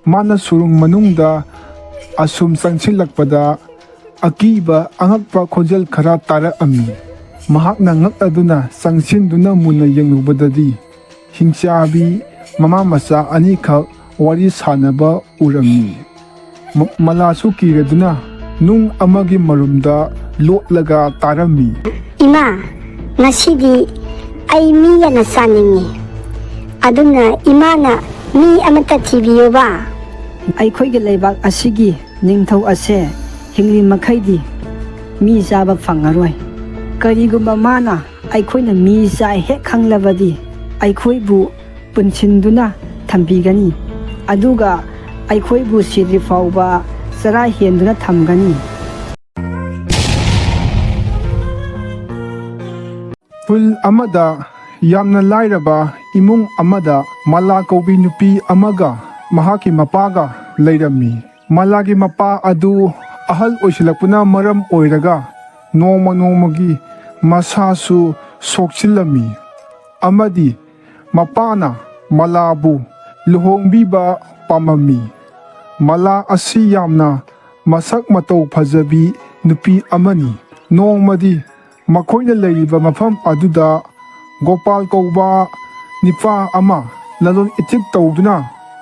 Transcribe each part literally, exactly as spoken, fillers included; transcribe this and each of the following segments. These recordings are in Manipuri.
ꯃꯥꯅ ꯁꯨꯔꯨꯡ ꯃꯅꯨꯡꯗ ꯑꯁꯨꯝ ꯆꯪꯁꯤꯜꯂꯛꯄꯗ ꯑꯀꯤꯕ ꯑꯉꯛꯄ ꯈꯣꯟꯖꯦꯜ ꯈꯔ ꯇꯥꯔꯛꯑꯝꯃꯤ꯫ ꯃꯍꯥꯛꯅ ꯉꯛꯂꯗꯨꯅ ꯆꯪꯁꯤꯟꯗꯨꯅ ꯃꯨꯟꯅ ꯌꯦꯡꯂꯨꯕꯗꯗꯤ ꯍꯤꯡꯆꯥꯕꯤ ꯃꯃꯥ ꯃꯆꯥ ꯑꯅꯤꯈꯛ ꯋꯥꯔꯤ ꯁꯥꯟꯅꯕ ꯎꯔꯝꯃꯤ꯫ ꯃ-, ꯃꯂꯥꯁꯨ ꯀꯤꯔꯗꯨꯅ ꯅꯨꯡ ꯑꯃꯒꯤ ꯃꯔꯨꯝꯗ ꯂꯣꯠꯂꯒ ꯇꯥꯔꯝꯃꯤ꯫ ꯏꯃꯥ, ꯉꯁꯤꯗꯤ ꯑꯩ ꯃꯤ ꯌꯥꯝꯅ ꯆꯥꯅꯤꯡꯉꯤ꯫ ꯑꯗꯨꯅ ꯏꯃꯥꯅ ꯃꯤ ꯑꯃꯠꯇ ꯊꯤꯕꯤꯌꯨꯕ꯫ ꯑꯩꯈꯣꯏꯒꯤ ꯂꯩꯕꯥꯛ ꯑꯁꯤꯒꯤ ꯅꯤꯡꯊꯧ ꯑꯁꯦ ꯍꯤꯡꯂꯤ ꯃꯈꯩꯗꯤ ꯃꯤ ꯆꯥꯕ ꯐꯪꯉꯔꯣꯏ꯫ ꯀꯔꯤꯒꯨꯝꯕ ꯃꯥꯅ ꯑꯩꯈꯣꯏꯅ ꯃꯤ ꯆꯥꯏ ꯍꯦꯛ ꯈꯪꯂꯕꯗꯤ ꯑꯩꯈꯣꯏꯕꯨ ꯄꯨꯟꯁꯤꯟꯗꯨꯅ ꯊꯝꯕꯤꯒꯅꯤ꯫ ꯑꯗꯨꯒ ꯑꯩꯈꯣꯏꯕꯨ ꯁꯤꯗ꯭ꯔꯤ ꯐꯥꯎꯕ ꯆꯔꯥ ꯍꯦꯟꯗꯨꯅ ꯊꯝꯒꯅꯤ꯫ ꯈꯨꯜ ꯑꯃꯗ ꯌꯥꯝꯅ ꯂꯥꯏꯔꯕ ꯏꯃꯨꯡ ꯑꯃꯗ ꯃꯂꯥ ꯀꯧꯕꯤ ꯅꯨꯄꯤ ꯑꯃꯒ ꯃꯍꯥꯛꯀꯤ ꯃꯄꯥꯒ ꯂꯩꯔꯝꯃꯤ꯫ ꯃꯂꯥꯒꯤ ꯃꯄꯥ ꯑꯗꯨ ꯑꯍꯜ ꯑꯣꯏꯁꯤꯜꯂꯛꯄꯅ ꯃꯔꯝ ꯑꯣꯏꯔꯒ ꯅꯣꯡꯃ ꯅꯣꯡꯃꯒꯤ ꯃꯁꯥꯁꯨ ꯁꯣꯛꯆꯤꯜꯂꯝꯃꯤ꯫ ꯑꯃꯗꯤ ꯃꯄꯥꯅ ꯃꯂꯥꯕꯨ ꯂꯨꯍꯣꯡꯕꯤꯕ ꯄꯥꯝꯃꯝꯃꯤ꯫ ꯃꯂꯥ ꯑꯁꯤ ꯌꯥꯝꯅ ꯃꯁꯛ ꯃꯇꯧ ꯐꯖꯕꯤ ꯅꯨꯄꯤ ꯑꯃꯅꯤ꯫ ꯅꯣꯡꯃꯗꯤ ꯃꯈꯣꯏꯅ ꯂꯩꯔꯤꯕ ꯃꯐꯝ ꯑꯗꯨꯗ ꯒꯣꯄꯥꯜ ꯀꯧꯕ ꯅꯤꯄꯥ ꯑꯃ ꯂꯂꯣꯟ ꯏꯇꯤꯛ ꯇꯧꯗꯨꯅ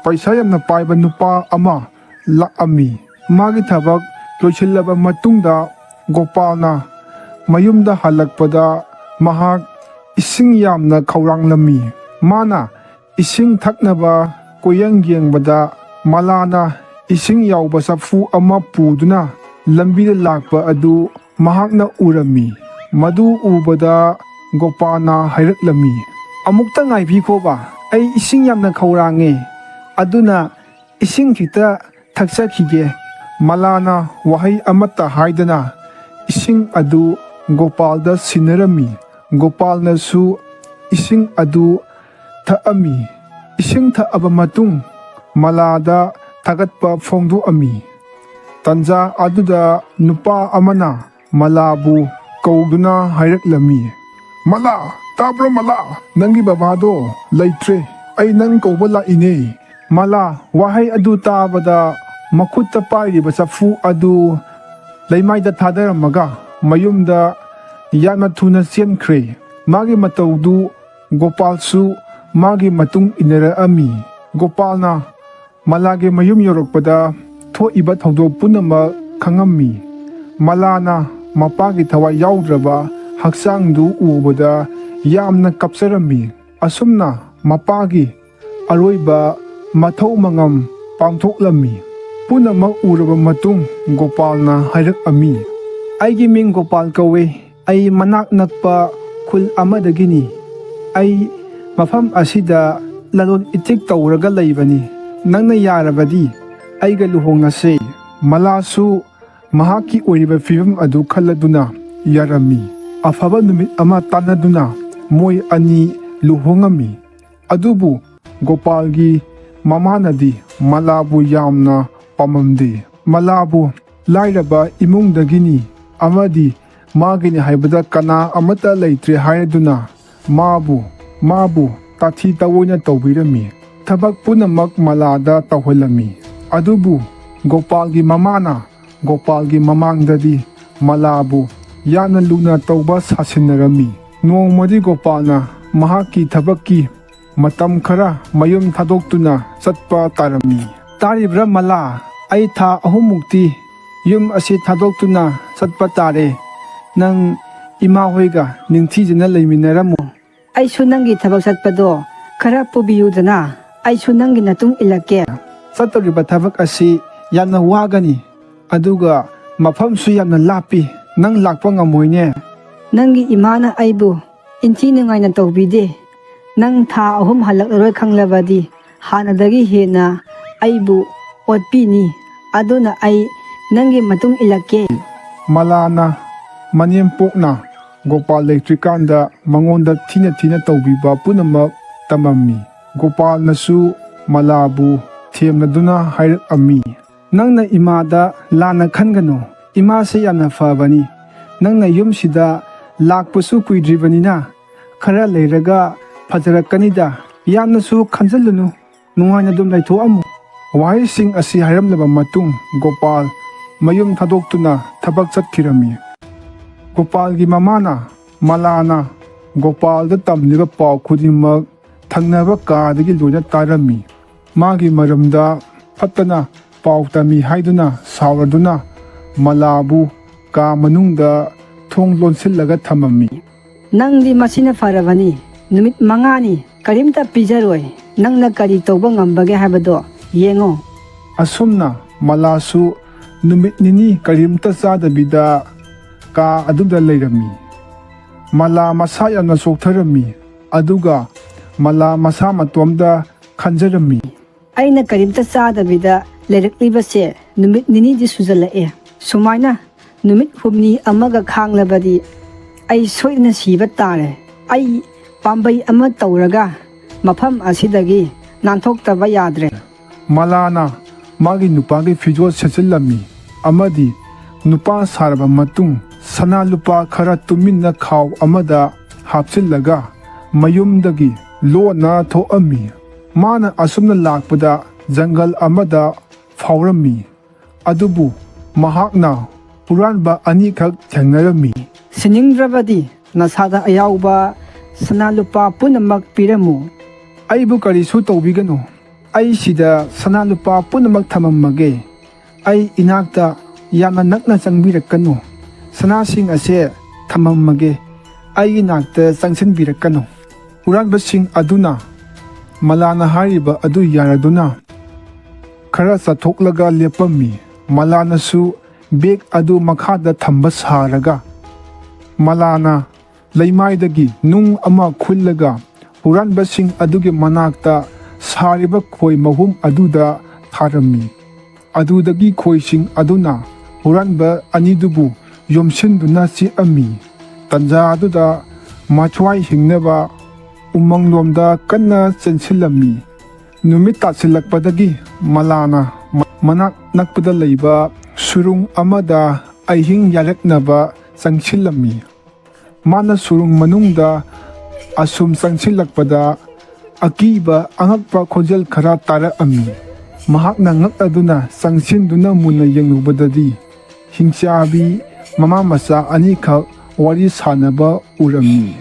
ꯄꯩꯁꯥ ꯌꯥꯝꯅ ꯄꯥꯏꯕ ꯅꯨꯄꯥ ꯑꯃ ꯂꯥꯛꯑꯝꯃꯤ꯫ ꯃꯥꯒꯤ ꯊꯕꯛ ꯂꯣꯏꯁꯤꯜꯂꯕ ꯃꯇꯨꯡꯗ ꯒꯣꯄꯥꯜꯅ ꯃꯌꯨꯝꯗ ꯍꯜꯂꯛꯄꯗ ꯃꯍꯥꯛ ꯏꯁꯤꯡ ꯌꯥꯝꯅ ꯈꯧꯔꯥꯡꯂꯝꯃꯤ꯫ ꯃꯥꯅ ꯏꯁꯤꯡ ꯊꯛꯅꯕ ꯀꯣꯌꯪ ꯌꯦꯡꯕꯗ ꯃꯂꯥꯅ ꯏꯁꯤꯡ ꯌꯥꯎꯕ ꯆꯐꯨ ꯑꯃ ꯄꯨꯗꯨꯅ ꯂꯝꯕꯤꯗ ꯂꯥꯛꯄ ꯑꯗꯨ ꯃꯍꯥꯛꯅ ꯎꯔꯝꯃꯤ꯫ ꯃꯗꯨ ꯎꯕꯗ ꯒꯣꯄꯥꯜꯅ ꯍꯥꯏꯔꯛꯂꯝꯃꯤ, "ꯑꯃꯨꯛꯇ ꯉꯥꯏꯕꯤꯈꯣꯕ, ꯑꯩ ꯏꯁꯤꯡ ꯌꯥꯝꯅ ꯈꯧꯔꯥꯡꯉꯦ, ꯑꯗꯨꯅ ꯏꯁꯤꯡ ꯈꯤꯇ ꯊꯛꯆꯈꯤꯒꯦ꯫" ꯃꯂꯥꯅ ꯋꯥꯍꯩ ꯑꯃꯠꯇ ꯍꯥꯏꯗꯅ ꯏꯁꯤꯡ ꯑꯗꯨ ꯒꯣꯄꯥꯜꯗ ꯁꯤꯟꯅꯔꯝꯃꯤ꯫ ꯒꯣꯄꯥꯜꯅꯁꯨ ꯏꯁꯤꯡ ꯑꯗꯨ ꯊꯛꯑꯝꯃꯤ꯫ ꯏꯁꯤꯡ ꯊꯛꯑꯕ ꯃꯇꯨꯡ ꯃꯂꯥꯗ ꯊꯥꯒꯠꯄ ꯐꯣꯡꯗꯣꯛꯑꯝꯃꯤ꯫ ꯇꯟꯖꯥ ꯑꯗꯨꯗ ꯅꯨꯄꯥ ꯑꯃꯅ ꯃꯂꯥꯕꯨ ꯀꯧꯗꯨꯅ ꯍꯥꯏꯔꯛꯂꯝꯃꯤ, "ꯃꯂꯥ, ꯇꯥꯕ꯭ꯔꯣ ꯃꯂꯥ? ꯅꯪꯒꯤ ꯕꯕꯥꯗꯣ ꯂꯩꯇ꯭ꯔꯦ꯫ ꯑꯩ ꯅꯪ ꯀꯧꯕ ꯂꯥꯛꯏꯅꯦ꯫ ꯃꯂꯥ ꯋꯥꯍꯩ ꯑꯗꯨ ꯇꯥꯕꯗ ꯃꯈꯨꯠꯇ ꯄꯥꯏꯔꯤꯕ ꯆꯐꯨ ꯑꯗꯨ ꯂꯩꯃꯥꯏꯗ ꯊꯥꯗꯔꯝꯃꯒ ꯃꯌꯨꯝꯗ ꯌꯥꯝꯅ ꯊꯨꯅ ꯆꯦꯟꯈ꯭ꯔꯦ꯫ ꯃꯥꯒꯤ ꯃꯇꯧꯗꯨ ꯒꯣꯄꯥꯜꯁꯨ ꯃꯥꯒꯤ ꯃꯇꯨꯡ ꯏꯟꯅꯔꯛꯑꯝꯃꯤ꯫ ꯒꯣꯄꯥꯜꯅ ꯃꯂꯥꯒꯤ ꯃꯌꯨꯝ ꯌꯧꯔꯛꯄꯗ ꯊꯣꯛꯏꯕ ꯊꯧꯗꯣꯛ ꯄꯨꯝꯅꯃꯛ ꯈꯪꯉꯝꯃꯤ꯫ ꯃꯂꯥꯅ ꯃꯄꯥꯒꯤ ꯊꯋꯥꯏ ꯌꯥꯎꯗ꯭ꯔꯕ ꯍꯛꯆꯥꯡꯗꯨ ꯎꯕꯗ ꯌꯥꯝꯅ ꯀꯞꯆꯔꯝꯃꯤ꯫ ꯑꯁꯨꯝꯅ ꯃꯄꯥꯒꯤ ꯑꯔꯣꯏꯕ ꯃꯊꯧ ꯃꯉꯝ ꯄꯥꯡꯊꯣꯛꯂꯝꯃꯤ꯫ ꯄꯨꯝꯅꯃꯛ ꯎꯔꯕ ꯃꯇꯨꯡ ꯒꯣꯄꯥꯜꯅ ꯍꯥꯏꯔꯛꯑꯝꯃꯤ, "ꯑꯩꯒꯤ ꯃꯤꯡ ꯒꯣꯄꯥꯜ ꯀꯧꯏ꯫ ꯑꯩ ꯃꯅꯥꯛ ꯅꯛꯄ ꯈꯨꯜ ꯑꯃꯗꯒꯤꯅꯤ꯫ ꯑꯩ ꯃꯐꯝ ꯑꯁꯤꯗ ꯂꯂꯣꯟ ꯏꯇꯤꯛ ꯇꯧꯔꯒ ꯂꯩꯕꯅꯤ꯫ ꯅꯪꯅ ꯌꯥꯔꯕꯗꯤ ꯑꯩꯒ ꯂꯨꯍꯣꯡꯅꯁꯦ꯫" ꯃꯂꯥꯁꯨ ꯃꯍꯥꯛꯀꯤ ꯑꯣꯏꯔꯤꯕ ꯐꯤꯕꯝ ꯑꯗꯨ ꯈꯜꯂꯗꯨꯅ ꯌꯥꯔꯝꯃꯤ꯫ ꯑꯐꯕ ꯅꯨꯃꯤꯠ ꯑꯃ ꯇꯥꯟꯅꯗꯨꯅ ꯃꯣꯏ ꯑꯅꯤ ꯂꯨꯍꯣꯡꯉꯝꯃꯤ꯫ ꯑꯗꯨꯕꯨ ꯒꯣꯄꯥꯜꯒꯤ ꯃꯃꯥꯅꯗꯤ ꯃꯂꯥꯕꯨ ꯌꯥꯝꯅ ꯄꯥꯝꯃꯝꯗꯦ꯫ ꯃꯂꯥꯕꯨ ꯂꯥꯏꯔꯕ ꯏꯃꯨꯡꯗꯒꯤꯅꯤ ꯑꯃꯗꯤ ꯃꯥꯒꯤꯅꯤ ꯍꯥꯏꯕꯗ ꯀꯅꯥ ꯑꯃꯠꯇ ꯂꯩꯇ꯭ꯔꯦ ꯍꯥꯏꯗꯨꯅ ꯃꯥꯕꯨ, ꯃꯥꯕꯨ ꯇꯥꯊꯤ ꯇꯥꯑꯣꯏꯅ ꯇꯧꯕꯤꯔꯝꯃꯤ꯫ ꯊꯕꯛ ꯄꯨꯝꯅꯃꯛ ꯃꯂꯥꯗ ꯇꯧꯍꯜꯂꯝꯃꯤ꯫ ꯑꯗꯨꯕꯨ ꯒꯣꯄꯥꯜꯒꯤ ꯃꯃꯥꯅ ꯒꯣꯄꯥꯜꯒꯤ ꯃꯃꯥꯡꯗꯗꯤ ꯃꯂꯥꯕꯨ ꯌꯥꯝꯅ ꯂꯨꯅ ꯇꯧꯕ ꯁꯥꯁꯤꯟꯅꯔꯝꯃꯤ꯫ ꯅꯣꯡꯃꯗꯤ ꯒꯣꯄꯥꯜꯅ ꯃꯍꯥꯛꯀꯤ ꯊꯕꯛꯀꯤ ꯃꯇꯝ ꯈꯔ ꯃꯌꯨꯝ ꯊꯥꯗꯣꯛꯇꯨꯅ ꯆꯠꯄ ꯇꯥꯔꯝꯃꯤ꯫ "ꯇꯥꯔꯤꯕ꯭ꯔꯥ ꯃꯂꯥ? ꯑꯩ ꯊꯥ ꯑꯍꯨꯝꯃꯨꯛꯇꯤ ꯌꯨꯝ ꯑꯁꯤ ꯊꯥꯗꯣꯛꯇꯨꯅ ꯆꯠꯄ ꯇꯥꯔꯦ꯫ ꯅꯪ ꯏꯃꯥ ꯍꯣꯏꯒ ꯅꯤꯡꯊꯤꯖꯅ ꯂꯩꯃꯤꯟꯅꯔꯝꯃꯨ꯫" "ꯑꯩꯁꯨ ꯅꯪꯒꯤ ꯊꯕꯛ ꯆꯠꯄꯗꯣ ꯈꯔ ꯄꯨꯕꯤꯌꯨꯗꯅ, ꯑꯩꯁꯨ ꯅꯪꯒꯤ ꯅꯇꯨꯡ ꯏꯜꯂꯛꯀꯦ꯫" "ꯆꯠꯇꯧꯔꯤꯕ ꯊꯕꯛ ꯑꯁꯤ ꯌꯥꯝꯅ ꯋꯥꯒꯅꯤ, ꯑꯗꯨꯒ ꯃꯐꯝꯁꯨ ꯌꯥꯝꯅ ꯂꯥꯞꯄꯤ꯫ ꯅꯪ ꯂꯥꯛꯄ ꯉꯝꯃꯣꯏꯅꯦ꯫" "ꯅꯪꯒꯤ ꯏꯃꯥꯅ ꯑꯩꯕꯨ ꯏꯟꯊꯤ ꯅꯨꯡꯉꯥꯏꯅ ꯇꯧꯕꯤꯗꯦ꯫ ꯅꯪ ꯊꯥ ꯑꯍꯨꯝ ꯍꯜꯂꯛꯂꯔꯣꯏ ꯈꯪꯂꯕꯗꯤ ꯍꯥꯟꯅꯗꯒꯤ ꯍꯦꯟꯅ ꯑꯩꯕꯨ ꯑꯣꯠꯄꯤꯅꯤ꯫ ꯑꯗꯨꯅ ꯑꯩ ꯅꯪꯒꯤ ꯃꯇꯨꯡ ꯏꯜꯂꯛꯀꯦ꯫" ꯃꯂꯥꯅ ꯃꯅꯦꯝꯄꯣꯛꯅ ꯒꯣꯄꯥꯜ ꯂꯩꯇ꯭ꯔꯤꯀꯥꯟꯗ ꯃꯉꯣꯟꯗ ꯊꯤꯅ ꯊꯤꯅ ꯇꯧꯕꯤꯕ ꯄꯨꯝꯅꯃꯛ ꯇꯝꯃꯝꯃꯤ꯫ ꯒꯣꯄꯥꯜꯅꯁꯨ ꯃꯂꯥꯕꯨ ꯊꯦꯝꯅꯗꯨꯅ ꯍꯥꯏꯔꯛꯑꯝꯃꯤ, "ꯅꯪꯅ ꯏꯃꯥꯗ ꯂꯥꯟꯅ ꯈꯟꯒꯅꯨ꯫ ꯏꯃꯥꯁꯦ ꯌꯥꯝꯅ ꯐꯕꯅꯤ꯫ ꯅꯪꯅ ꯌꯨꯝꯁꯤꯗ ꯂꯥꯛꯄꯁꯨ ꯀꯨꯏꯗ꯭ꯔꯤꯕꯅꯤꯅ ꯈꯔ ꯂꯩꯔꯒ ꯐꯖꯔꯛꯀꯅꯤꯗ꯫ ꯌꯥꯝꯅꯁꯨ ꯈꯟꯖꯤꯜꯂꯨꯅꯨ꯫ ꯅꯨꯡꯉꯥꯏꯅ ꯑꯗꯨꯝ ꯂꯩꯊꯣꯛꯑꯝꯃꯨ꯫ ꯋꯥꯍꯩꯁꯤꯡ ꯑꯁꯤ ꯍꯥꯏꯔꯝꯂꯕ ꯃꯇꯨꯡ ꯒꯣꯄꯥꯜ ꯃꯌꯨꯝ ꯊꯥꯗꯣꯛꯇꯨꯅ ꯊꯕꯛ ꯆꯠꯈꯤꯔꯝꯃꯤ꯫ ꯒꯣꯄꯥꯜꯒꯤ ꯃꯃꯥꯅ ꯃꯂꯥꯅ ꯒꯣꯄꯥꯜꯗ ꯇꯝꯂꯤꯕ ꯄꯥꯎ ꯈꯨꯗꯤꯡꯃꯛ ꯊꯪꯅꯕ ꯀꯥꯗꯒꯤ ꯂꯣꯏꯅ ꯇꯥꯔꯝꯃꯤ꯫ ꯃꯥꯒꯤ ꯃꯔꯝꯗ ꯐꯠꯇꯅ ꯄꯥꯎ ꯇꯝꯃꯤ ꯍꯥꯏꯗꯨꯅ ꯁꯥꯎꯔꯗꯨꯅ ꯃꯂꯥꯕꯨ ꯀꯥ ꯃꯅꯨꯡꯗ ꯊꯣꯡ ꯂꯣꯟꯁꯤꯜꯂꯒ ꯊꯝꯃꯝꯃꯤ꯫ "ꯅꯪꯗꯤ ꯃꯁꯤꯅ ꯐꯔꯕꯅꯤ꯫ ꯅꯨꯃꯤꯠ ꯃꯉꯥꯅꯤ ꯀꯔꯤꯝꯇ ꯄꯤꯖꯔꯣꯏ꯫ ꯅꯪꯅ ꯀꯔꯤ ꯇꯧꯕ ꯉꯝꯕꯒꯦ ꯍꯥꯏꯕꯗꯣ ꯌꯦꯡꯉꯣ꯫" ꯑꯁꯨꯝꯅ ꯃꯂꯥꯁꯨ ꯅꯨꯃꯤꯠ ꯅꯤꯅꯤ ꯀꯔꯤꯝꯇ ꯆꯥꯗꯕꯤꯗ ꯀꯥ ꯑꯗꯨꯗ ꯂꯩꯔꯝꯃꯤ꯫ ꯃꯂꯥ ꯃꯁꯥ ꯌꯥꯝꯅ ꯆꯣꯛꯊꯔꯝꯃꯤ꯫ ꯑꯗꯨꯒ ꯃꯂꯥ ꯃꯁꯥ ꯃꯇꯣꯝꯗ ꯈꯟꯖꯔꯝꯃꯤ꯫ "ꯑꯩꯅ ꯀꯔꯤꯝꯇ ꯆꯥꯗꯕꯤꯗ ꯂꯩꯔꯛꯂꯤꯕꯁꯦ ꯅꯨꯃꯤꯠ ꯅꯤꯅꯤꯗꯤ ꯁꯨꯖꯜꯂꯛꯑꯦ꯫ ꯁꯨꯃꯥꯏꯅ ꯅꯨꯃꯤꯠ ꯍꯨꯝꯅꯤ ꯑꯃꯒ ꯈꯥꯡꯂꯕꯗꯤ ꯑꯩ ꯁꯣꯏꯗꯅ ꯁꯤꯕ ꯇꯥꯔꯦ꯫ ꯑꯩ ꯄꯥꯝꯕꯩ ꯑꯃ ꯇꯧꯔꯒ ꯃꯐꯝ ꯑꯁꯤꯗꯒꯤ ꯅꯥꯟꯊꯣꯛꯇꯕ ꯌꯥꯗ꯭ꯔꯦ꯫" ꯃꯂꯥꯅ ꯃꯥꯒꯤ ꯅꯨꯄꯥꯒꯤ ꯐꯤꯖꯣꯜ ꯁꯦꯠꯆꯤꯜꯂꯝꯃꯤ ꯑꯃꯗꯤ ꯅꯨꯄꯥ ꯁꯥꯔꯕ ꯃꯇꯨꯡ ꯁꯅꯥ ꯂꯨꯄꯥ ꯈꯔ ꯇꯨꯃꯤꯟꯅ ꯈꯥꯎ ꯑꯃꯗ ꯍꯥꯞꯆꯤꯜꯂꯒ ꯃꯌꯨꯝꯗꯒꯤ ꯂꯣꯟꯅ ꯊꯣꯛꯑꯝꯃꯤ꯫ ꯃꯥꯅ ꯑꯁꯨꯝꯅ ꯂꯥꯛꯄꯗ ꯖꯪꯒꯜ ꯑꯃꯗ ꯐꯥꯎꯔꯝꯃꯤ꯫ ꯑꯗꯨꯕꯨ ꯃꯍꯥꯛꯅ ꯍꯨꯔꯥꯟꯕ ꯑꯅꯤꯈꯛ ꯊꯦꯡꯅꯔꯝꯃꯤ꯫ "ꯁꯤꯅꯤꯡꯗ꯭ꯔꯕꯗꯤ ꯅꯁꯥꯗ ꯑꯌꯥꯎꯕ ꯁꯅꯥ ꯂꯨꯄꯥ ꯄꯨꯝꯅꯃꯛ ꯄꯤꯔꯝꯃꯨ꯫" "ꯑꯩꯕꯨ ꯀꯔꯤꯁꯨ ꯇꯧꯕꯤꯒꯅꯨ꯫ ꯑꯩ ꯁꯤꯗ ꯁꯅꯥ ꯂꯨꯄꯥ ꯄꯨꯝꯅꯃꯛ ꯊꯝꯃꯝꯃꯒꯦ꯫ ꯑꯩ ꯏꯅꯥꯛꯇ ꯌꯥꯝꯅ ꯅꯛꯅ ꯆꯪꯕꯤꯔꯛꯀꯅꯨ꯫ ꯁꯅꯥꯁꯤꯡ ꯑꯁꯦ ꯊꯝꯃꯝꯃꯒꯦ꯫ ꯑꯩꯒꯤ ꯅꯥꯛꯇ ꯆꯪꯁꯤꯟꯕꯤꯔꯛꯀꯅꯨ꯫" ꯍꯨꯔꯥꯟꯕꯁꯤꯡ ꯑꯗꯨꯅ ꯃꯂꯥꯅ ꯍꯥꯏꯔꯤꯕ ꯑꯗꯨ ꯌꯥꯔꯗꯨꯅ ꯈꯔ ꯆꯠꯊꯣꯛꯂꯒ ꯂꯦꯞꯄꯝꯃꯤ꯫ ꯃꯂꯥꯅꯁꯨ ꯕꯦꯒ ꯑꯗꯨ ꯃꯈꯥꯗ ꯊꯝꯕ ꯁꯥꯔꯒ ꯃꯂꯥꯅ ꯂꯩꯃꯥꯏꯗꯒꯤ ꯅꯨꯡ ꯑꯃ ꯈꯨꯜꯂꯒ ꯍꯨꯔꯥꯟꯕꯁꯤꯡ ꯑꯗꯨꯒꯤ ꯃꯅꯥꯛꯇ ꯁꯥꯔꯤꯕ ꯈꯣꯏ ꯃꯍꯨꯝ ꯑꯗꯨꯗ ꯊꯥꯔꯝꯃꯤ꯫ ꯑꯗꯨꯗꯒꯤ ꯈꯣꯏꯁꯤꯡ ꯑꯗꯨꯅ ꯍꯨꯔꯥꯟꯕ ꯑꯅꯤꯗꯨꯕꯨ ꯌꯣꯝꯁꯤꯟꯗꯨꯅ ꯆꯤꯛꯑꯝꯃꯤ꯫ ꯇꯟꯖꯥ ꯑꯗꯨꯗ ꯃꯊ꯭ꯋꯥꯏ ꯍꯤꯡꯅꯕ ꯎꯃꯪꯂꯣꯝꯗ ꯀꯟꯅ ꯆꯦꯟꯁꯤꯜꯂꯝꯃꯤ꯫ ꯅꯨꯃꯤꯠ ꯇꯥꯁꯤꯜꯂꯛꯄꯗꯒꯤ ꯃꯂꯥꯅ ꯃ-, ꯃꯅꯥꯛ ꯅꯛꯄꯗ ꯂꯩꯕ ꯁꯨꯔꯨꯡ ꯑꯃꯗ ꯑꯍꯤꯡ ꯌꯥꯔꯛꯅꯕ ꯆꯪꯁꯤꯜꯂꯝꯃꯤ꯫ ꯃꯥꯅ ꯁꯨꯔꯨꯡ ꯃꯅꯨꯡꯗ ꯑꯁꯨꯝ ꯆꯪꯁꯤꯜꯂꯛꯄꯗ ꯑꯀꯤꯕ ꯑꯉꯛꯄ ꯈꯣꯟꯖꯦꯜ ꯈꯔ ꯇꯥꯔꯛꯑꯝꯃꯤ꯫ ꯃꯍꯥꯛꯅ ꯉꯛꯂꯗꯨꯅ ꯆꯪꯁꯤꯟꯗꯨꯅ ꯃꯨꯟꯅ ꯌꯦꯡꯂꯨꯕꯗꯗꯤ ꯍꯤꯡꯆꯥꯕꯤ ꯃꯃꯥ ꯃꯆꯥ ꯑꯅꯤꯈꯛ ꯋꯥꯔꯤ ꯁꯥꯟꯅꯕ ꯎꯔꯝꯃꯤ꯫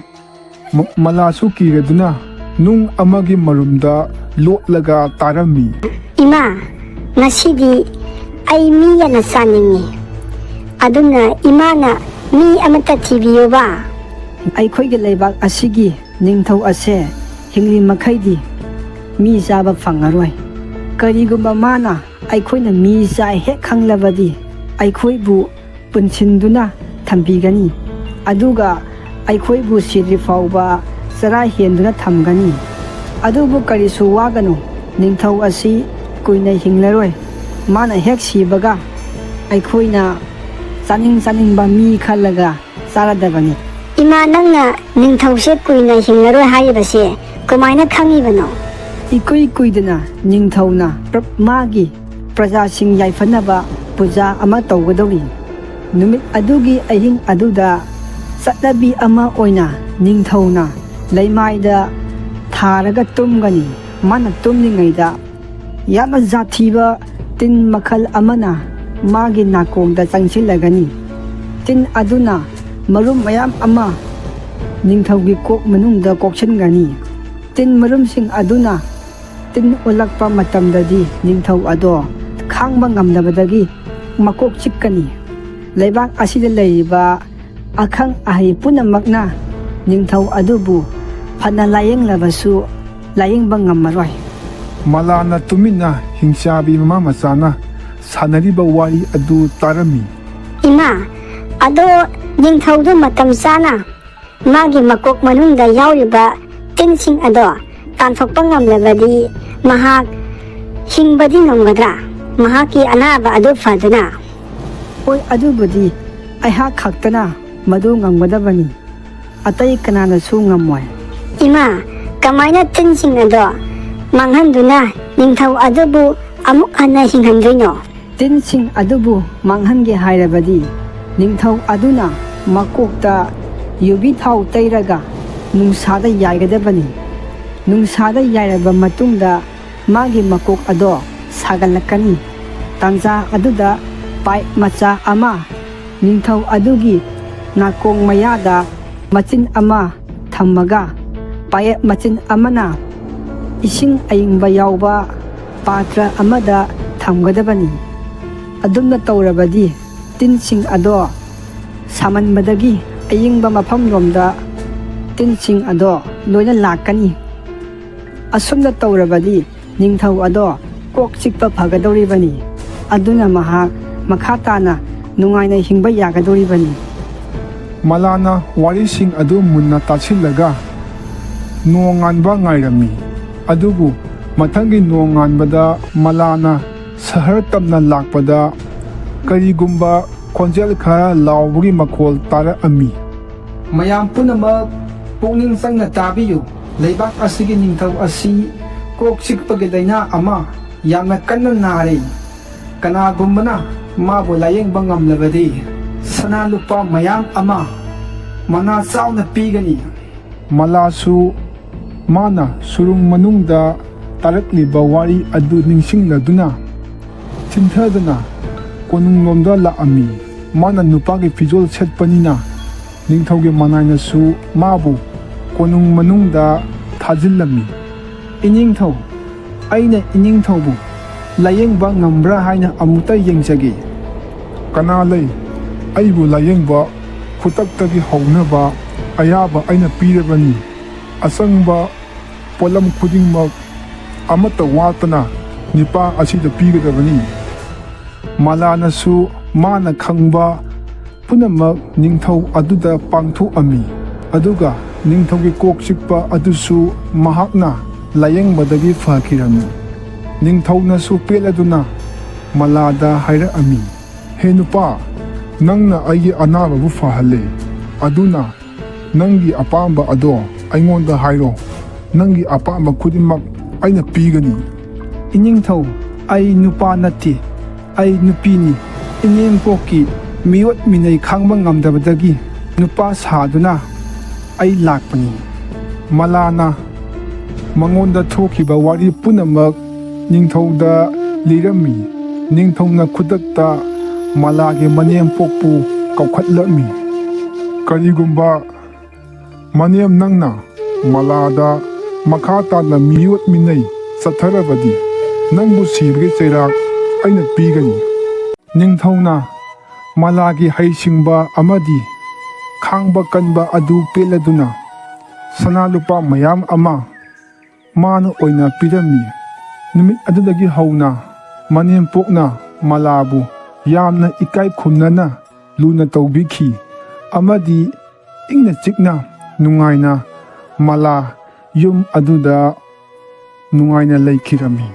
ꯃ-, ꯃꯂꯥꯁꯨ ꯀꯤꯔꯗꯨꯅ ꯅꯨꯡ ꯑꯃꯒꯤ ꯃꯔꯨꯝꯗ ꯂꯣꯠꯂꯒ ꯇꯥꯔꯝꯃꯤ꯫ "ꯏꯃꯥ, ꯉꯁꯤꯗꯤ ꯑꯩ ꯃꯤ ꯌꯥꯝꯅ ꯆꯥꯅꯤꯡꯉꯤ꯫ ꯑꯗꯨꯅ ꯏꯃꯥꯅ ꯃꯤ ꯑꯃꯠꯇ ꯊꯤꯕꯤꯌꯨꯕ꯫" ꯑꯩꯈꯣꯏꯒꯤ ꯂꯩꯕꯥꯛ ꯑꯁꯤꯒꯤ ꯅꯤꯡꯊꯧ ꯑꯁꯦ ꯍꯤꯡꯂꯤ ꯃꯈꯩꯗꯤ ꯃꯤ ꯆꯥꯕ ꯐꯪꯉꯔꯣꯏ꯫ ꯀꯔꯤꯒꯨꯝꯕ ꯃꯥꯅ ꯑꯩꯈꯣꯏꯅ ꯃꯤ ꯆꯥꯏ ꯍꯦꯛ ꯈꯪꯂꯕꯗꯤ ꯑꯩꯈꯣꯏꯕꯨ ꯄꯨꯟꯁꯤꯟꯗꯨꯅ ꯊꯝꯕꯤꯒꯅꯤ, ꯑꯗꯨꯒ ꯑꯩꯈꯣꯏꯕꯨ ꯁꯤꯗ꯭ꯔꯤ ꯐꯥꯎꯕ ꯆꯔꯥ ꯍꯦꯟꯗꯨꯅ ꯊꯝꯒꯅꯤ꯫ ꯑꯗꯨꯕꯨ ꯀꯔꯤꯁꯨ ꯋꯥꯒꯅꯨ, ꯅꯤꯡꯊꯧ ꯑꯁꯤ ꯀꯨꯏꯅ ꯍꯤꯡꯂꯔꯣꯏ꯫ ꯃꯥꯅ ꯍꯦꯛ ꯁꯤꯕꯒ ꯑꯩꯈꯣꯏꯅ ꯆꯥꯅꯤꯡ ꯆꯥꯅꯤꯡꯕ ꯃꯤ ꯈꯜꯂꯒ ꯆꯥꯔꯗꯕꯅꯤ꯫ ꯏꯃꯥ, ꯅꯪꯅ ꯅꯤꯡꯊꯧꯁꯦ ꯀꯨꯏꯅ ꯍꯤꯡꯂꯔꯣꯏ ꯍꯥꯏꯔꯤꯕꯁꯦ ꯀꯃꯥꯏꯅ ꯈꯪꯉꯤꯕꯅꯣ? ꯏꯀꯨꯏ ꯀꯨꯏꯗꯅ ꯅꯤꯡꯊꯧꯅ ꯄ꯭ꯔ-, ꯃꯥꯒꯤ ꯄ꯭ꯔꯖꯥꯁꯤꯡ ꯌꯥꯏꯐꯅꯕ ꯄꯨꯖꯥ ꯑꯃ ꯇꯧꯒꯗꯧꯔꯤ꯫ ꯅꯨꯃꯤꯠ ꯑꯗꯨꯒꯤ ꯑꯍꯤꯡ ꯑꯗꯨꯗ ꯆꯠꯅꯕꯤ ꯑꯃ ꯑꯣꯏꯅ ꯅꯤꯡꯊꯧꯅ ꯂꯩꯃꯥꯏꯗ ꯊꯥꯔꯒ ꯇꯨꯝꯒꯅꯤ꯫ ꯃꯥꯅ ꯇꯨꯝꯂꯤꯉꯩꯗ ꯌꯥꯝꯅ ꯖꯥꯊꯤꯕ ꯇꯤꯟ ꯃꯈꯜ ꯑꯃꯅ ꯃꯥꯒꯤ ꯅꯥꯀꯣꯡꯗ ꯆꯪꯁꯤꯜꯂꯒꯅꯤ꯫ ꯇꯤꯟ ꯑꯗꯨꯅ ꯃꯔꯨꯝ ꯃꯌꯥꯝ ꯑꯃ ꯅꯤꯡꯊꯧꯒꯤ ꯀꯣꯛ ꯃꯅꯨꯡꯗ ꯀꯣꯛꯁꯤꯟꯒꯅꯤ꯫ ꯇꯤꯟ ꯃꯔꯨꯝꯁꯤꯡ ꯑꯗꯨꯅ ꯇꯤꯟ ꯑꯣꯜꯂꯛꯄ ꯃꯇꯝꯗꯗꯤ ꯅꯤꯡꯊꯧ ꯑꯗꯣ ꯈꯥꯡꯕ ꯉꯝꯗꯕꯗꯒꯤ ꯃꯀꯣꯛ ꯆꯤꯛꯀꯅꯤ꯫ ꯂꯩꯕꯥꯛ ꯑꯁꯤꯗ ꯂꯩꯔꯤꯕ ꯑꯈꯪ ꯑꯍꯩ ꯄꯨꯝꯅꯃꯛꯅ ꯅꯤꯡꯊꯧ ꯑꯗꯨꯕꯨ ꯐꯅ ꯂꯥꯌꯦꯡꯂꯕꯁꯨ ꯂꯥꯌꯦꯡꯕ ꯉꯝꯃꯔꯣꯏ꯫ ꯃꯂꯥꯅ ꯇꯨꯃꯤꯟꯅ ꯍꯤꯡꯆꯥꯕꯤ ꯃꯃꯥ ꯃꯆꯥꯅ ꯁꯥꯟꯅꯔꯤꯕ ꯋꯥꯔꯤ ꯑꯗꯨ ꯇꯥꯔꯝꯃꯤ꯫ "ꯏꯃꯥ, ꯑꯗꯣ ꯅꯤꯡꯊꯧꯗꯨ ꯃꯇꯝ ꯆꯥꯅ ꯃꯥꯒꯤ ꯃꯀꯣꯛ ꯃꯅꯨꯡꯗ ꯌꯥꯎꯔꯤꯕ ꯇꯤꯟꯁꯤꯡ ꯑꯗꯣ ꯇꯥꯟꯊꯣꯛꯄ ꯉꯝꯂꯕꯗꯤ ꯃꯍꯥꯛ ꯍꯤꯡꯕꯗꯤ ꯉꯝꯒꯗ꯭ꯔꯥ? ꯃꯍꯥꯛꯀꯤ ꯑꯅꯥꯕ ꯑꯗꯨ ꯐꯗꯨꯅ?" "ꯍꯣꯏ, ꯑꯗꯨꯕꯨꯗꯤ ꯑꯩꯍꯥꯛ ꯈꯛꯇꯅ ꯃꯗꯨ ꯉꯝꯒꯗꯕꯅꯤ꯫ ꯑꯇꯩ ꯀꯅꯥꯅꯁꯨ ꯉꯝꯃꯣꯏ꯫" "ꯏꯃꯥ, ꯀꯃꯥꯏꯅ ꯇꯤꯟꯁꯤꯡ ꯑꯗꯣ ꯃꯥꯡꯍꯟꯗꯨꯅ ꯅꯤꯡꯊꯧ ꯑꯗꯨꯕꯨ ꯑꯃꯨꯛ ꯍꯟꯅ ꯍꯤꯡꯍꯟꯗꯣꯏꯅꯣ?" "ꯇꯤꯟꯁꯤꯡ ꯑꯗꯨꯕꯨ ꯃꯥꯡꯍꯟꯒꯦ ꯍꯥꯏꯔꯕꯗꯤ ꯅꯤꯡꯊꯧ ꯑꯗꯨꯅ ꯃꯀꯣꯛꯇ ꯌꯨꯕꯤ ꯊꯥꯎ ꯇꯩꯔꯒ ꯅꯨꯡꯁꯥꯗ ꯌꯥꯏꯒꯗꯕꯅꯤ꯫ ꯅꯨꯡꯁꯥꯗ ꯌꯥꯏꯔꯕ ꯃꯇꯨꯡꯗ ꯃꯥꯒꯤ ꯃꯀꯣꯛ ꯑꯗꯣ ꯁꯥꯒꯠꯂꯛꯀꯅꯤ꯫ ꯇꯥꯟꯖꯥ ꯑꯗꯨꯗ ꯄꯥꯏꯞ ꯃꯆꯥ ꯑꯃ ꯅꯤꯡꯊꯧ ꯑꯗꯨꯒꯤ ꯅꯥꯀꯣꯡ ꯃꯌꯥꯗ ꯃꯆꯤꯟ ꯑꯃ ꯊꯝꯃꯒ, ꯄꯥꯏꯞ ꯃꯆꯤꯟ ꯑꯃꯅ ꯏꯁꯤꯡ ꯑꯏꯪꯕ ꯌꯥꯎꯕ ꯄꯥꯇ꯭ꯔ ꯑꯃꯗ ꯊꯝꯒꯗꯕꯅꯤ꯫ ꯑꯗꯨꯝꯅ ꯇꯧꯔꯕꯗꯤ ꯇꯤꯟꯁꯤꯡ ꯑꯗꯣ ꯁꯥꯃꯟꯕꯗꯒꯤ ꯑꯏꯪꯕ ꯃꯐꯝꯂꯣꯝꯗ ꯇꯤꯟꯁꯤꯡ ꯑꯗꯣ ꯂꯣꯏꯅ ꯂꯥꯛꯀꯅꯤ꯫ ꯑꯁꯨꯝꯅ ꯇꯧꯔꯕꯗꯤ ꯅꯤꯡꯊꯧ ꯑꯗꯣ ꯀꯣꯛ ꯆꯤꯛꯄ ꯐꯒꯗꯧꯔꯤꯕꯅꯤ꯫ ꯑꯗꯨꯅ ꯃꯍꯥꯛ ꯃꯈꯥ ꯇꯥꯅ ꯅꯨꯡꯉꯥꯏꯅ ꯍꯤꯡꯕ ꯌꯥꯒꯗꯧꯔꯤꯕꯅꯤ꯫ ꯃꯂꯥꯅ ꯋꯥꯔꯤꯁꯤꯡ ꯑꯗꯨ ꯃꯨꯟꯅ ꯇꯥꯁꯤꯜꯂꯒ ꯅꯣꯡꯉꯥꯟꯕ ꯉꯥꯏꯔꯝꯃꯤ꯫ ꯑꯗꯨꯕꯨ ꯃꯊꯪꯒꯤ ꯅꯣꯡꯉꯥꯟꯕꯗ ꯃꯂꯥꯅ ꯁꯍꯔ ꯇꯝꯅ ꯂꯥꯛꯄꯗ ꯀꯔꯤꯒꯨꯝꯕ ꯈꯣꯟꯖꯦꯜ ꯈꯔ ꯂꯥꯎꯕꯒꯤ ꯃꯈꯣꯜ ꯇꯥꯔꯛꯑꯝꯃꯤ꯫ ꯃꯌꯥꯝ ꯄꯨꯝꯅꯃꯛ ꯄꯨꯛꯅꯤꯡ ꯆꯪꯅ ꯇꯥꯕꯤꯌꯨ꯫ ꯂꯩꯕꯥꯛ ꯑꯁꯤꯒꯤ ꯅꯤꯡꯊꯧ ꯑꯁꯤ ꯀꯣꯛ ꯆꯤꯛꯄꯒꯤ ꯂꯥꯏꯅꯥ ꯑꯃ ꯌꯥꯝꯅ ꯀꯟꯅ ꯅꯥꯔꯦ꯫ ꯀꯅꯥꯒꯨꯝꯕꯅ ꯃꯥꯕꯨ ꯂꯥꯌꯦꯡꯕ ꯉꯝꯂꯕꯗꯤ ꯁꯅꯥ ꯂꯨꯄꯥ ꯃꯌꯥꯝ ꯑꯃ ꯃꯅꯥ ꯆꯥꯎꯅ ꯄꯤꯒꯅꯤ꯫ ꯃꯂꯥꯁꯨ ꯃꯥꯅ ꯁꯨꯔꯨꯡ ꯃꯅꯨꯡꯗ ꯇꯥꯔꯛꯂꯤꯕ ꯋꯥꯔꯤ ꯑꯗꯨ ꯅꯤꯡꯁꯤꯡꯂꯗꯨꯅ ꯆꯤꯟꯊꯗꯨꯅ ꯀꯣꯅꯨꯡꯂꯣꯝꯗ ꯂꯥꯛꯑꯝꯃꯤ꯫ ꯃꯥꯅ ꯅꯨꯄꯥꯒꯤ ꯐꯤꯖꯣꯜ ꯁꯦꯠꯄꯅꯤꯅ ꯅꯤꯡꯊꯧꯒꯤ ꯃꯅꯥꯏꯅꯁꯨ ꯃꯥꯕꯨ ꯀꯣꯅꯨꯡ ꯃꯅꯨꯡꯗ ꯊꯥꯖꯤꯜꯂꯝꯃꯤ꯫ "ꯏꯅꯤꯡꯊꯧ, ꯑꯩꯅ ꯏꯅꯤꯡꯊꯧꯕꯨ ꯂꯥꯌꯦꯡꯕ ꯉꯝꯕ꯭ꯔꯥ ꯍꯥꯏꯅ ꯑꯃꯨꯛꯇ ꯌꯦꯡꯖꯒꯦ꯫" "ꯀꯅꯥ ꯂꯩ? ꯑꯩꯕꯨ ꯂꯥꯌꯦꯡꯕ ꯈꯨꯗꯛꯇꯒꯤ ꯍꯧꯅꯕ ꯑꯌꯥꯕ ꯑꯩꯅ ꯄꯤꯔꯕꯅꯤ꯫ ꯑꯆꯪꯕ ꯄꯣꯠꯂꯝ ꯈꯨꯗꯤꯡꯃꯛ ꯑꯃꯠꯇ ꯋꯥꯠꯇꯅ ꯅꯤꯄꯥ ꯑꯁꯤꯗ ꯄꯤꯒꯗꯕꯅꯤ꯫" ꯃꯂꯥꯅꯁꯨ ꯃꯥꯅ ꯈꯪꯕ ꯄꯨꯝꯅꯃꯛ ꯅꯤꯡꯊꯧ ꯑꯗꯨꯗ ꯄꯥꯡꯊꯣꯛꯑꯝꯃꯤ꯫ ꯑꯗꯨꯒ ꯅꯤꯡꯊꯧꯒꯤ ꯀꯣꯛ ꯆꯤꯛꯄ ꯑꯗꯨꯁꯨ ꯃꯍꯥꯛꯅ ꯂꯥꯌꯦꯡꯕꯗꯒꯤ ꯐꯈꯤꯔꯝꯃꯤ꯫ ꯅꯤꯡꯊꯧꯅꯁꯨ ꯄꯦꯜꯂꯗꯨꯅ ꯃꯂꯥꯗ ꯍꯥꯏꯔꯛꯑꯝꯃꯤ, "ꯍꯦ ꯅꯨꯄꯥ, ꯅꯪꯅ ꯑꯩꯒꯤ ꯑꯅꯥꯕꯕꯨ ꯐꯍꯜꯂꯦ꯫ ꯑꯗꯨꯅ ꯅꯪꯒꯤ ꯑꯄꯥꯝꯕ ꯑꯗꯣ ꯑꯩꯉꯣꯟꯗ ꯍꯥꯏꯔꯣ꯫ ꯅꯪꯒꯤ ꯑꯄꯥꯝꯕ ꯈꯨꯗꯤꯡꯃꯛ ꯑꯩꯅ ꯄꯤꯒꯅꯤ꯫" "ꯏꯅꯤꯡꯊꯧ, ꯑꯩ ꯅꯨꯄꯥ ꯅꯠꯇꯦ, ꯑꯩ ꯅꯨꯄꯤꯅꯤ꯫ ꯏꯅꯦꯝꯄꯣꯛꯀꯤ ꯃꯤꯑꯣꯠ ꯃꯤꯅꯩ ꯈꯥꯡꯕ ꯉꯝꯗꯕꯗꯒꯤ ꯅꯨꯄꯥ ꯁꯥꯗꯨꯅ ꯑꯩ ꯂꯥꯛꯄꯅꯤ꯫" ꯃꯂꯥꯅ ꯃꯉꯣꯟꯗ ꯊꯣꯛꯈꯤꯕ ꯋꯥꯔꯤ ꯄꯨꯝꯅꯃꯛ ꯅꯤꯡꯊꯧꯗ ꯂꯤꯔꯝꯃꯤ꯫ ꯅꯤꯡꯊꯧꯅ ꯈꯨꯗꯛꯇ ꯃꯂꯥꯒꯤ ꯃꯅꯦꯝꯄꯣꯛꯄꯨ ꯀꯧꯈꯠꯂꯝꯃꯤ꯫ "ꯀꯔꯤꯒꯨꯝꯕ ꯃꯅꯦꯝ ꯅꯪꯅ ꯃꯂꯥꯗ ꯃꯈꯥ ꯇꯥꯅ ꯃꯤꯑꯣꯠ ꯃꯤꯅꯩ ꯆꯠꯊꯔꯕꯗꯤ, ꯅꯪꯕꯨ ꯁꯤꯕꯒꯤ ꯆꯩꯔꯥꯛ ꯑꯩꯅ ꯄꯤꯒꯅꯤ꯫" ꯅꯤꯡꯊꯧꯅ ꯃꯂꯥꯒꯤ ꯍꯩꯁꯤꯡꯕ ꯑꯃꯗꯤ ꯈꯥꯡꯕ ꯀꯟꯕ ꯑꯗꯨ ꯄꯦꯜꯂꯗꯨꯅ ꯁꯅꯥ ꯂꯨꯄꯥ ꯃꯌꯥꯝ ꯑꯃ ꯃꯥꯅ ꯑꯣꯏꯅ ꯄꯤꯔꯝꯃꯤ꯫ ꯅꯨꯃꯤꯠ ꯑꯗꯨꯗꯒꯤ ꯍꯧꯅ ꯃꯅꯦꯝꯄꯣꯛꯅ ꯃꯂꯥꯕꯨ ꯌꯥꯝꯅ ꯏꯀꯥꯏ ꯈꯨꯝꯅꯅ ꯂꯨꯅ ꯇꯧꯕꯤꯈꯤ ꯑꯃꯗꯤ ꯏꯪꯅ ꯆꯤꯛꯅ ꯅꯨꯡꯉꯥꯏꯅ ꯃꯂꯥ ꯌꯨꯝ ꯑꯗꯨꯗ ꯅꯨꯡꯉꯥꯏꯅ ꯂꯩꯈꯤꯔꯝꯃꯤ꯫